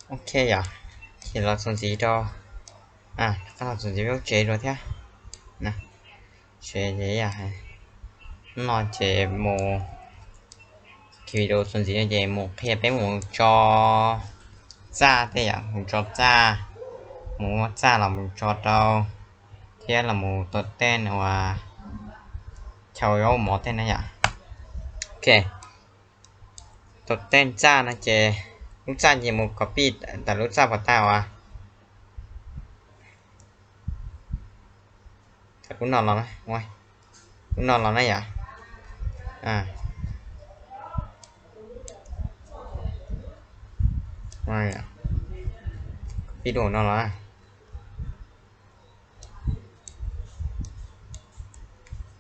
Ok yom, ces los txuas ntxiv rau, los txuas ntxiv lub tsev dua thiab. Ces no ces mus, video txuas ntxiv no ces mus qhia peb mus tso txaj tej yom, mus tso txaj, mus muab txaj los mus tso rau, thiab los mus tau tej uas chaw zaub mov tej na yom. Ok, tau tej txaj no ces lub txaj ces mus copy tawm lub txaj pas tag uas lub no los, lub no los na yom. Copy no los,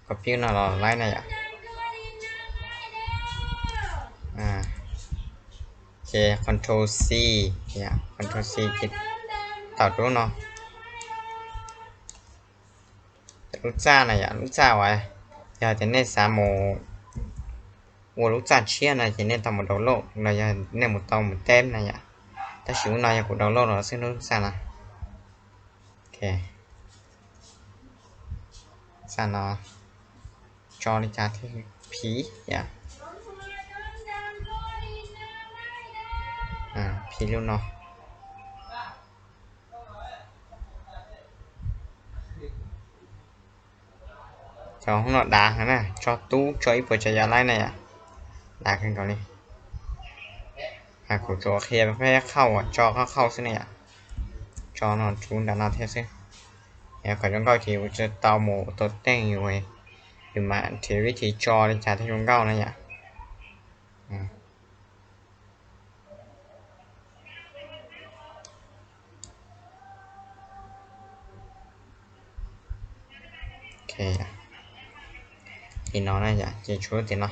copy no los laib na yom. Ces control C, control C ces tawm rau no. Lub txaj na yom, lub txaj uas yog tias nej xav mus ua lub txaj tshiab no ces nej tau mus download los yog nej mus tau mus teb na yom. Tab sis ub no yog kuv download los xwb lub txaj no. Txaj no tso li cas thiaj phiv yom. Phiv lub no. Cov no dav heev na, tso tub tso ib puas tsav yam laib na yom. Dav kawg nkaus li. Kuv tsuas qhia peb qhauj uas tso qhov qhauj xwb na yom. Tso no rub nram no thiab xwb. Qhov zoo nkauj ces yus tau mus tau teej yus, yus mam nrhiav vib thi tso li cas thiaj zoo nkauj na yom. Li no na yom, ces tshuav lub tim no,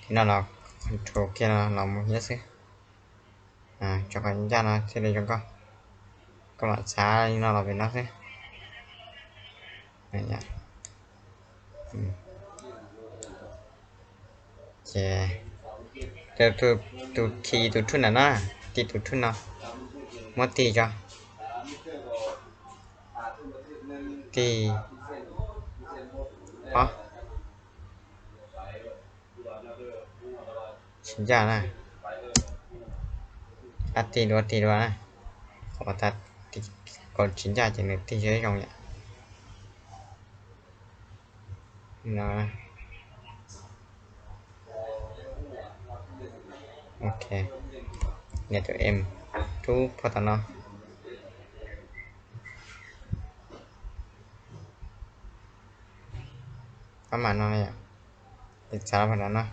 tim no los control kiag los mus thiab xwb. Tso qhov ncaj no thiaj li zoo nkauj. Koj mam txav li no los pem no xwb. Ces tus khi tus thuj ntawm no, tig tus thuj no, muab tig tso. Tig, o, tsis ncaj na. Ab, tig dua tig dua na. Qhov tas, kaus tsis ncaj ces nws tig zoo yom. Ok, nias tus M rub puag tom no. Pab mam no, txav los puag tom no.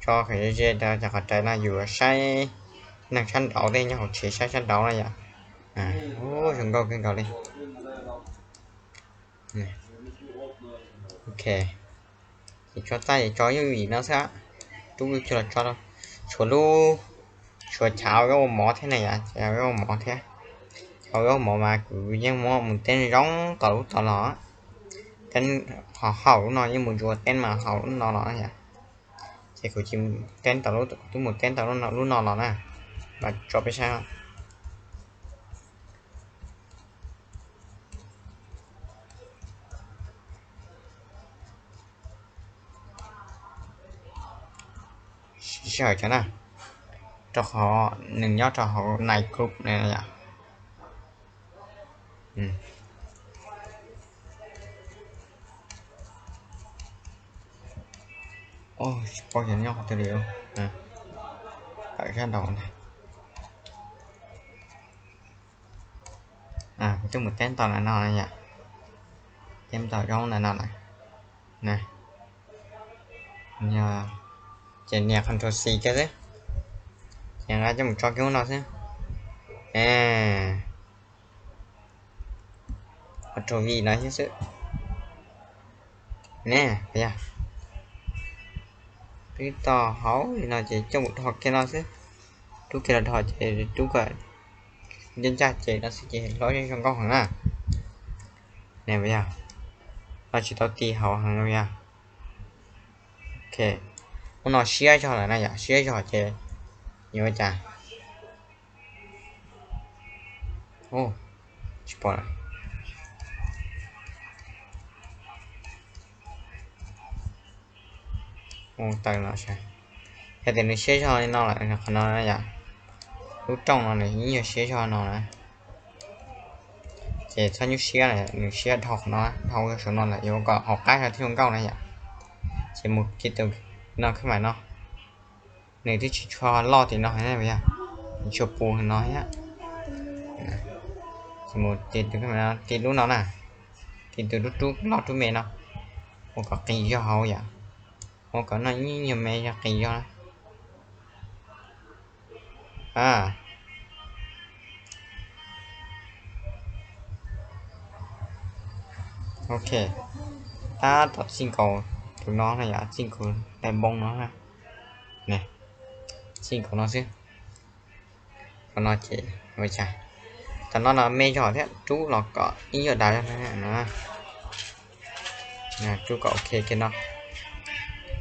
Tso kom ze ze rau cov qhov rais no yus saib neeg sab nraud tej nyob hauv tsev saib sab nraud no yom. Zoo nkauj kawg nkaus li. Ok, ces tso txaj ces tso yooj yim no xwb. Rub lub coj los tso, tshuav lub, tshuav chav ua mov thiab na yom, chav ua mov thiab. Chav ua mov mas kuv yeej muab mus teeb zoo tom lub tod los, teeb hauv lub no yeej mus ntsuas teeb mas hauv lub no los na yom. Ces kuv tsis teeb tau, twb mus teeb tau lub no los na, mas tso peb saib. Sij hawm cov na, rau qhov nws nyob rau hauv night club na yom. Tsis paub yog nyob qhov twg li. Tawm sab nraud na. Kuv twb mus teb tau ntawm no na yom. Teb tau zoo ntawm no na. Ces nias control C kiag xwb. Ces nqa coj mus tso kiag hauv no xwb. Control V no thiab xwb. Ne, yog twb tau hauv li no ces coj mus dhos kiag no xwb. Rub kiag los dhos ces rub kom ncaj ncaj ces no xwb ces loj zoo nkauj heev na. Ne, yog no tsis tau ti hauv heev no yog. Ok, ub no siab zog lawm na yom, siab zog ces yuav ua cas? Tsis pom. Mus tawm no sav. Yog tias nws siab zog li no lawm, qhov no yom, lub rooj no nws yeej yog siab zog no na. Ces txhob nyuaj siab, nws siab dhau qhov no, dhau saum no lawm, yuav kom hauv qab thiaj zoo nkauj na yom. Ces mus tiv tus no khab mais no, nws twb tsis tshua loj tim no, yog tsis tshua pus no thiab. Ces mus tiv tus khab mais no, tiv lub no na, tiv tus rub rub loj rub me no, ua kom qis zog hauv yom, ua kom noj ib nyuag me yog qis zog na. Ok, tab tom txij nkaus tus no na yom, txij nkaus daim npoo no na. Txij nkaus no xwb. Qhov no ces ua cas, tam no no me zog thiab, rub los kom ib nyuag dav no. Rub kom ok kiag no.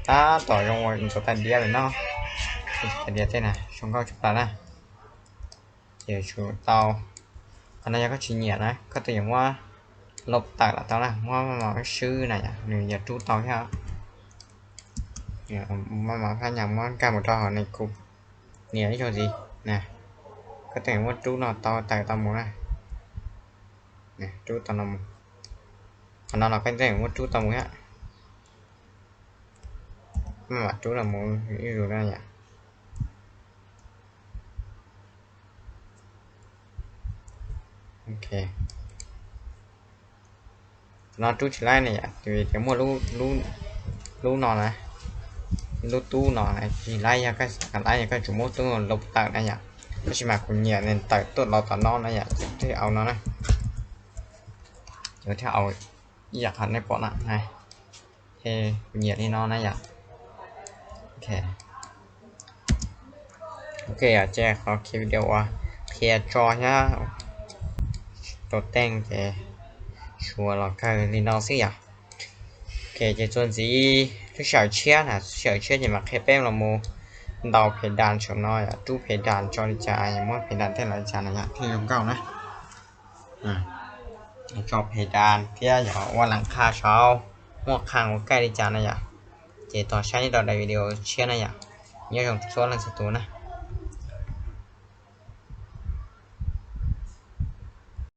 Tab tom zoo ua ntxuav tais diav lawm no. Tais diav tej na zoo nkauj tshaj plaws na. Ces tsum tau, qhov no yog koj tsis nyiam na, koj twb yuav muab lub tawm los tau na, muab maj mam swb na yom, nws yuav rub tau thiab. Maj mam phab nyas muab nkag mus rau hauv nws kuv niam ib zaug ntxiv na. Koj twb yuav muab rub no tau tawm tau mus na. Rub tau no mus. Qhov no los koj twb yuav muab rub tau mus thiab. Maj mam rub no mus ib zaug na yom. Ok, qhov no rub tsis laib ne yom, vim tias muaj lub no na, lub tub no tsis laib, yog koj xav laib yog koj tsum muab tub lub tawm na yom. Tab sis mas kuv nyiam nws tawm tuaj los tom no na yom, ces thiaj au no na. Ces thiaj au ib yam qhov nej pom na. Ces kuv nyiam li no na yom. Ok, ces qhov video uas qhia tso thiab rau teej ces tsuas los kawg li no xwb yom. Ok, ces txuas ntxiv lub sij hawm tshiab na, lub sij hawm tshiab ces mam qhia peb los mus ntaus phe das saum no yom, rub phe das tso li cas, muab phe das tej los li cas na yom, thiaj zoo nkauj na. Tso phe das thiab yog ua lam qha saud, muaj qha ua kaij li cas na yom. Ces tos saib nyob rau daim video tshiab na yom. Nyob zoo txhua leej txhua tus na.